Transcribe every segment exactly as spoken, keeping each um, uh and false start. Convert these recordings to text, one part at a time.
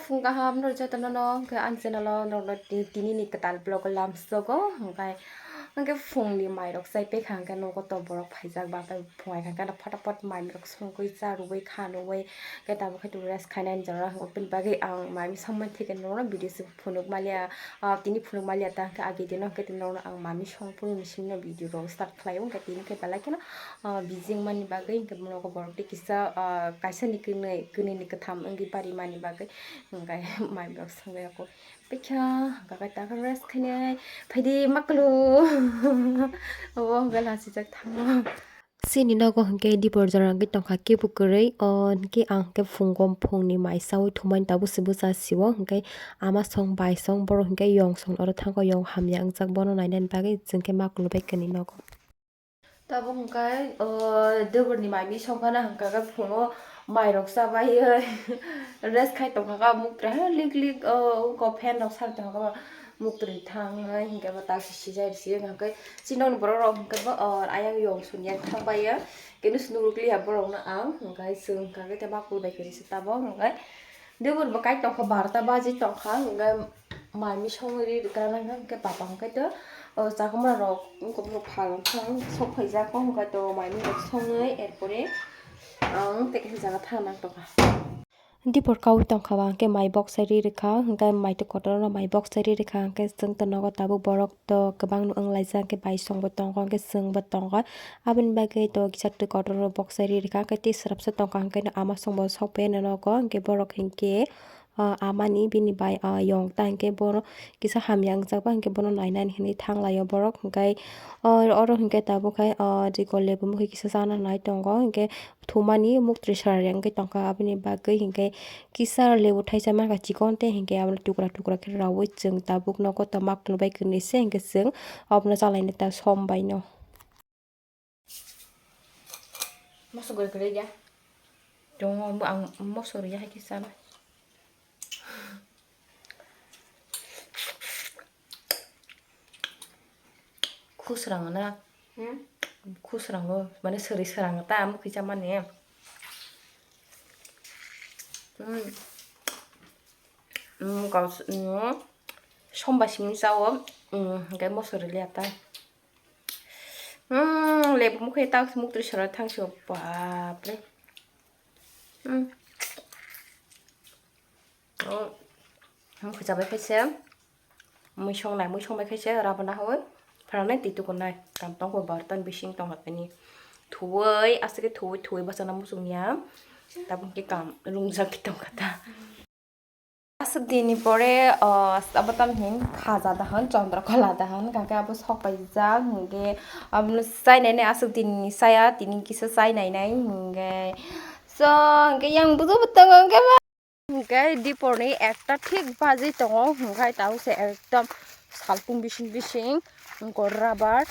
Phung kaham norok jotono no, hwnkhe ang channel o norokno ti-, tini ni kwtal vlog o lamsogo, hwnkhe, hwnkhe phung ni mai rok chai pekha, hwnkhe nogo to borok phaijak, ba hwnkhe phung ai kha, hwnkhe phato phat mai rok songwi, cha rwui, kha nungwi, hwnkhe tabuk khe rest khainai jora, hwnkhe bini bagwi ang mai songmani thik norokno video se phunuk maliya, ah, tini phunuk maliya ta, hwnkhe agi dino, hwnkhe tini norokno ang mai song phuru ni simi no video rok start khlai o, hwnkhe tini khe belai kheno, ah, busy wngmani bagwi, hwnkhe nogo borok tei kisa, ah, kaisa ni kwnwi, kwnwi ni kwtham wngwi barimani bagwi. Hwnkhe mai rok songwi ako. Pikha hwnkhe taka rest khainai phaidi maklu. Obo hwnkhe lasijak thango. Chini nogo hwnkhe dipor jora wngwi tongkha kebo kwrwi. O hwnkhe ang hwnkhe phungo phungni mai chaui thumani tabuk se bwsa sio. Hwnkhe ama song bai song borok hwnkhe yong song oro thango, yong hamya wngjak bono nainani bagwi chwngkhe maklu bai kwnwi nogo. Tabuk hwnkhe, o, dwbwrni mai mi songkhana hwnkha khe phungo mairok chabaiwi rest khai tongkha khe, muktrwi ha lik lik, o, wngkha fan rok sar tongkha khe, muktrwi thangwi hwnkhe bo tak si sijai risi hwnkha khe, chini nokni borok rok hwnkhe bo, o, ayang yong song yak thangbai ya, kenu swnuk rwkliya borok no ang, hwnkhe chwng hwnkha khe tei ma pul bai khe risi tabuk hwnkhe. Debor bo kai tongkha, barota baji tongkha, hwnkhe mai mi songwi ri rwkha, hwnkhe papa hwnkhe to, o, chakwma rok wngkha, borok phalung thang sok phaijak, hwnkhe to mai mi rok songwi, erpore ang tei kaisa jaga thang nang tongkha. Dipor kaui tongkha ba, hwnkhe mai boksai ri rwkha, hwnkhe mai twi kotor no mai boksai ri rwkha, hwnkhe chwng to nogo tabuk borok to kwbang no wng laijak, hwnkhe bai song bo tongkha, hwnkhe chwng bo tongkha, aboni bagwi to kisa twi kotor no boksai ri rwkha, hwnkhe tei swrapsa tongkha, hwnkhe ama song bo sok phaiya nogo, hwnkhe borok hwnkhe. Ah, amani bini bai, ah, yong ta hwnkhe bono kisa hamya wngjak ba hwnkhe bono nainani hinwi thang lai o borok hwnkhe, ah, oro hwnkhe tabuk khai, ah, rikol lebu mokhe kisa chana nai tongo hwnkhe thumani muktrwi sra reng wngwi tongkha aboni bagwi hwnkhe kisa lebu thaisa mankha chikon tei hwnkhe abono tukra tukra khe raui chwng tabuk nogo tongma kwlwbai kwrwi se hwnkhe chwng obono chalainai ta som bai no. Mosok gori gori ya. Tongo, ang mosok riya hai khe sana. Khusrango na? Hmm? Khusrango, mane sori srango ta, amo kisa mani. Hmm. Hmm, kau, hmm. Somba simi sao, hmm, hwnkhe mosok riya ta. Hmm, lebu mokhe tak muktrwi sora thang sio, bapre. Hmm. Oh, hmm, khucha bai khaise, muisong nai, muisong bai khaise, rabana hoi, pharanai twi tukunai, kam tong kho bartan bising tong hapeni. Thuwi, aswk khe thuwi, thuwi bachana muchung ya, tabuk khe kam rungjak khe tong kha ta. Aswk dinni pore, ah, abo tamni khaja dahan, Chandrakala dahan, hwnkhe abo sok paijak, hwnkhe abono chainai nai aswk dinni chaya, tini kisa chainai nai, hwnkhe so, hwnkhe yang bujo bwtang hwnkhe ba, hwnkhe diporni ekta thik baji tongo, hwnkhe tabuk se ekdom salpung bising bising, hwnkhe rubber,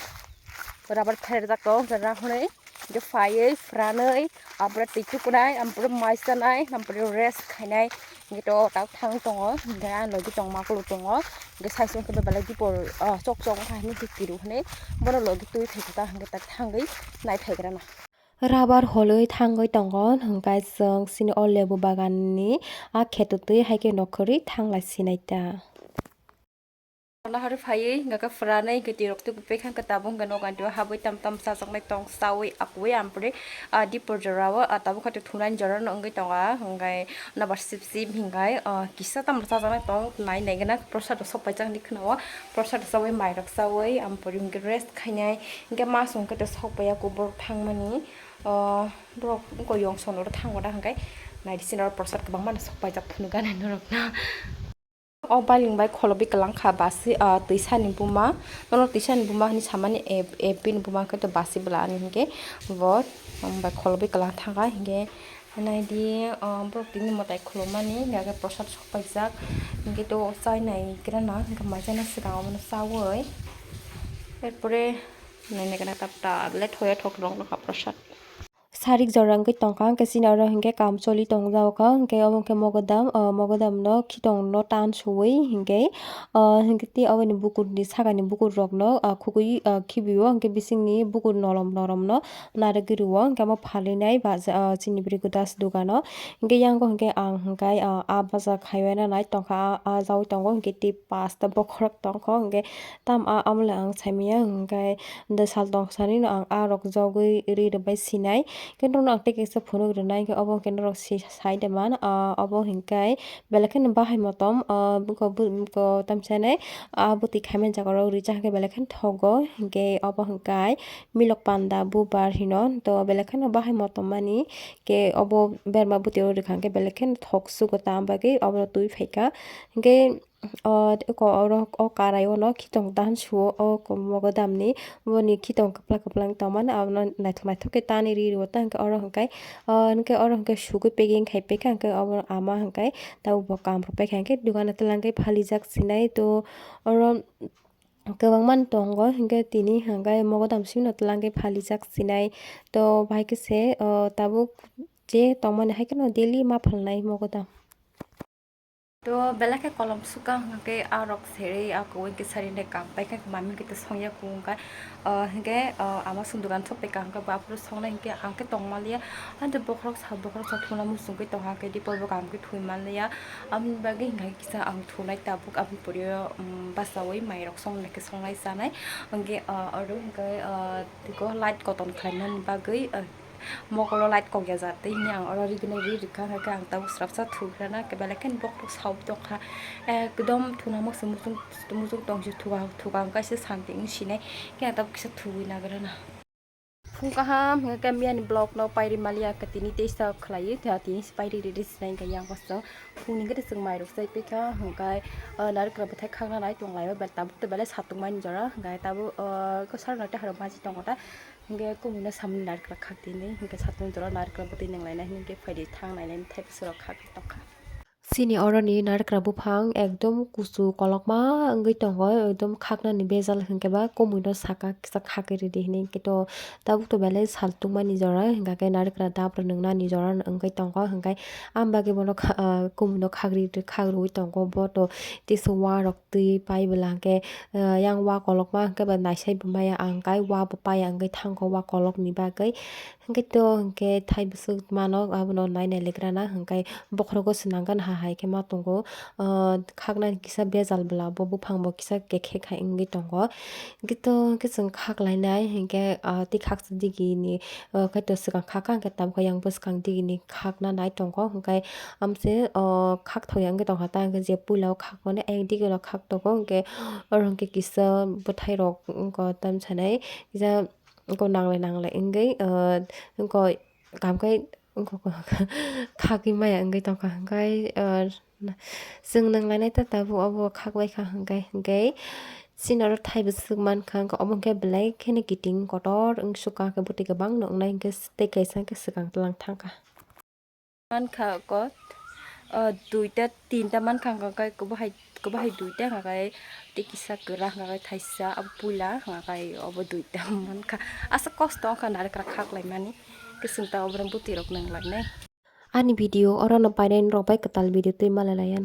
rubber pherjak tongo, hwnkhe rahonwi. Hingke phaiwi, phranwi, ampore twi tukunai, ampore mai chanai, ampore rest khainai. Hingke to tak thang tongo, hingke ang logi tongma kulu tongo. Hingke sai song khe belai dipor, ah, chok chok wngkha hinwi hwnkhe kiru hinwi. Bono logi twi thai khe ta hingke tak thangwi nai phaigrana. Rubber holwi thangwi tongo, hingke chwng chini o lebu baganni a kheto twi hai khe nokhorwi thanglai sinai ta. Nahar phaiwi hingke phranwi hingke tirok tuku pekha hingke tabuk hingke nogo anti o habwi tam tam chajaknai tong chawi akwi ampri, ah, dipor jora o, ah, tabuk khato thunani jora no wngwi tongo, hingke nobar sip sip hingke, ah, kisa tamo chajaknai tong nai nai gana prosad rok sok paijak hinwi khna o, prosad rok chawi mai rok chawi ampri hingke rest khainai hingke ma song khe to sok paiya kubur thangmani, ah, borok wngkha yong song oro thango da hingke nai di sini oro prosad kwbangma no sok paijak phunuk gana norok no. O bailing bai kholobwi kwlang kha basi, ah, twisa ni buma. Nono twisa ni buma hinwi samani, ep-, ep bini buma khe to basi bwla ani hinkhe bo, um, bai kholobwi kwlang thangkha hinkhe naidi, um, borok tini mwtai khulumani hinkhe prosad sok paijak hinkhe to chainai gana hinkhe mai chaina swkang omono chaui. Erpore naina gana tabta belai thoya thok rok nokha prosad. Sarik jora wngwi tongkha, hwnkhe chini oro hwnkhe kam choli tongjak kha, hwnkhe obo hwnkhe mogodam, o mogodam no khitong no tan suwi hwnkhe, o hwnkhe tei oboni bukur ni saka ni bukur rok no, o khugui, o khibi o hwnkhe bising ni bukur norom norom no narwgwi rw o, hwnkhe omo phalwi nai baja, o chini bwrwi gwdas dogano. Hwnkhe yang o hwnkhe ang hwnkhe, o a baja khaiwi nai tongkha, a, a jawi tongo hwnkhe tei pasta bokhorok tongkho, hwnkhe tam a amole ang saimanya, hwnkhe. Da sal tong sani no ang a rok jogwi ri rwbai sinai. Khe norok no ang tei kaisa phunuk rwnai, hwnkhe obo hwnkhe norok si-, sai de man, ah, obo hwnkhe belai kheno bahai motom, ah, buko bu-, buko tamsa nai, ah, bwtwi khaimani jaga rok rijak hwnkhe belai kheno thogo, hwnkhe obo hwnkhe milok panda bubar hino, to belai kheno bahai motom mani, khe obo berma bwtwi o rwkha hwnkhe belai kheno thok sugo, tam bagwi obo twi phaikha, hwnkhe. O, eko oro o karai o no khitong tan suo o mogodam ni, boni khitong kwplak kwplak tongmani, abono naithok naithok khe tani ri rio ta hwnkhe oro hwnkhe, o hwnkhe oro hwnkhe sugwi packing khai paikha hwnkhe obo ama hwnkhe tabuk bo kam rok paikha hwnkhe dogano twlang khe phalijak sinai to oro kwbangma tongo hwnkhe tini hwnkhe mogodam simi no twlang khe phalijak sinai to bahai khe se o tabuk je tongmani hai kheno daily ma phalnai mogodam. To belai khe kolom sukha hwnkhe a rok serwi a kowai khe sari nai kam paikha mami khe songya kung kha, ah, hwnkhe, ah, ama song dogan thok paikha hwnkhe bo aphuru songnai hwnkhe ang khe tong manliya. Ante bokhorok sa bokhorok sa thuna muchung khe tongha khe dipor bo kaham khe thwi manliya. Aboni bagwi hwnkhe kisa ang thunai tabuk aboni pore o, um, bachaui mai rok songnai khe songnai chanai hwnkhe, ah, oro hwnkhe, ah, tiko light koton khlainani bagwi, ah, Mokolo light kok ya jat tei hwnwi ang oro rigini ri rikha, hwnkhe ang tabuk srapsa thukrana, belai kheno bokhorok saui tongkha, ekdom thuna muchung muchung tongsi thuka thuka hwnkhe se santi wng sinai, khe ang tabuk kisa thugui nagrana. Phung kaham hwnkhe miyani vlog no pairi maliya, tini teisa khlaiwi tini se pairi riri sinai hwnkhe yang bosong phungni hwnkhe chwng mairok chai paikha, hwnkhe narikra bwthai khakna nai tonglaio, tabuk to belai satung mani jora hwnkhe tabuk kwcharo nai tei harok baji tongo ta. Hingke kumui no samni narikra khak tini, hingke satung jora narikra bwtwi nang lainai, hingke phaidi thang nainai thai bwswk rok khak tongkha. Chini oroni narikra buphang ekdom kuchu kolokma wngwi tongo, ekdom khaknani bejal hingke ba kumui no saka kisa khak ridi hinui hingke to tabuk to belai sal tungmani jora hingke narikra dap rwngnani jora wngwi tongo, hingke am bagwi bono kha-, ah, kumui no khak ri-, khak rwui tongo bo to tisa wa rok twi pai bwla hingke, ah, yang wa kolokma hingke ba naisai bo maya ang kai wa bo paya wngwi thango wa kolokni bagwi. Hingke to hingke thai bwswk mano abono nai nai legrana hingke bokhorogo swnamgana hai khe ma tongo, ah, khaknani kisa bejal bwla bo buphang bo kisa kekhe khai wngwi tongo. Hingke to hingke chwng khak lainai hingke, ah, tei khaksa digini, ah, kaitor swkang khakha hingke tabukhe yang bwskang digini khakna nai tongo hingke. Amse, o, khak thok ya wngwi tongkha ta, hwnkhe je puila o khak mani ayang dige no khak tongo, hwnkhe oro hwnkhe kisa bwthai rok wngkha tamsa nai, kisa wngkha nanglai nanglai wngwi, o, wngkha kam khe wngkha khagwi maya wngwi tongkha, hwnkhe, o, chwng nang lainai ta tabuk obo khak bai kha hwnkhe, hwnkhe chini oro thai bwswk mankha, hwnkhe obo hwnkhe belai kheno kiting kotor wngsukha, hwnkhe bwtwi kwbangno wngnai, hwnkhe tei kaisa hwnkhe swkang twlang thangkha. Mankha kot, o, duita, tinta mankha, hwnka khe kwbahai, kwbahai duita, hwnka khe tei kisa kwrak, hwnka khe thaisa, abo puila, hwnka khe obo duita mankha. Aswk kosto wngkha narikra khaklaimani, kwchwng ta oborog bwtwi rok nang lainai. Ani video orono painai norok bai kwtal video twi malai laiya.